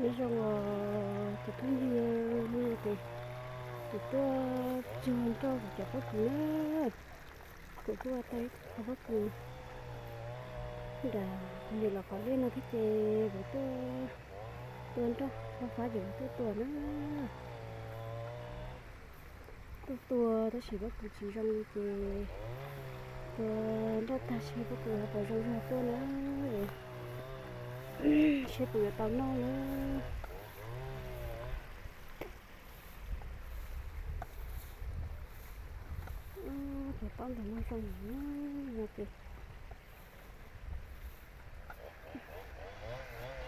Nyob zoo os cov phooj ywg, hnub no ces kuv tuaj tsuag nroj kuv cov pob kws na. Kuv kuj ua tau ib qho pob kws nram kuv niam lawv qhov liaj no thiab ces kuv tuaj tua nroj, fab fab ces kuv tuaj tua na. Tuaj tua tab sis pob kws tsis zoo li ces tua nroj tag seb pob kws ho puas zoo zog tuaj na. Seb puas yuav tau noj na. Cov taub ntawm no zoo no ces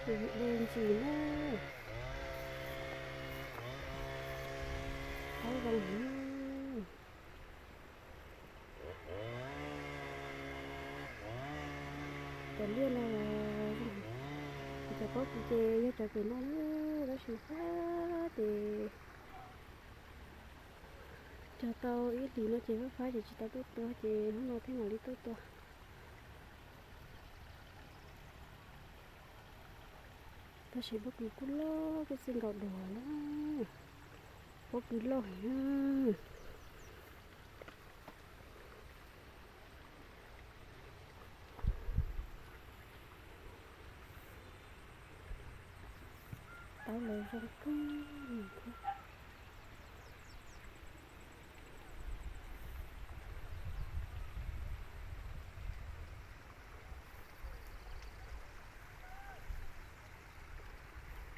de ntsis na. Taub zoo heev. Cov liaj no, cov pob kws ces yog cov pem no na, tab sis fab ces cog tau ib hlis no ces fab fab ces tsis tau tuaj tua ces hnub no thiaj mam li tuaj tua. Tab sis pob kws kuj loj kuj txij nkaus dua na, pob kws loj heev. Taub lawv zoo kawg thiab.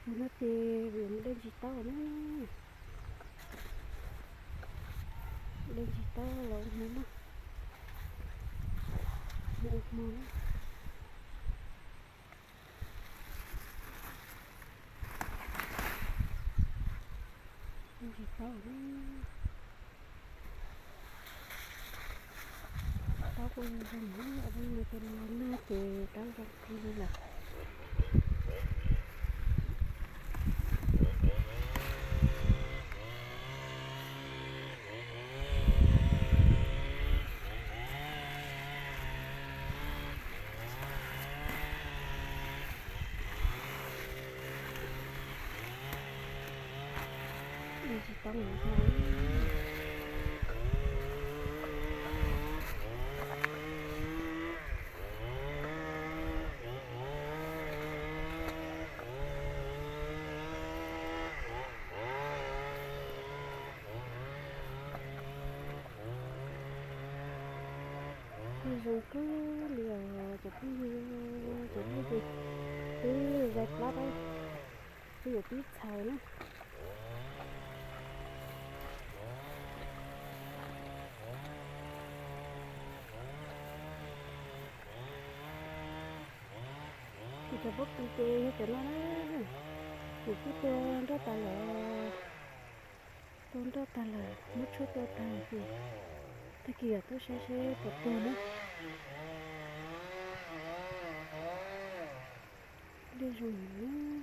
Tus no ces yuav mus de ntsis taub na. De ntsis taub los ua hmo noj. Ua hmo na. De ntsis taub na. Taub kuj zoo zoo, ua no ces los nag ces taub zoo kawg li lawm. Tsis tau mus hmo. Zoo kawg li os cov phooj ywg, cov phooj ywg twb zais plab, twb yuav pib txhaws na. Kuv cov pob kws ces yog cov no na, kuv kuj tua nroj tas lawm, tua nroj tas lawm, muab tshuaj tua tag ces tag kis yog tuaj saib seb puas tuag na. Dej zoo heev.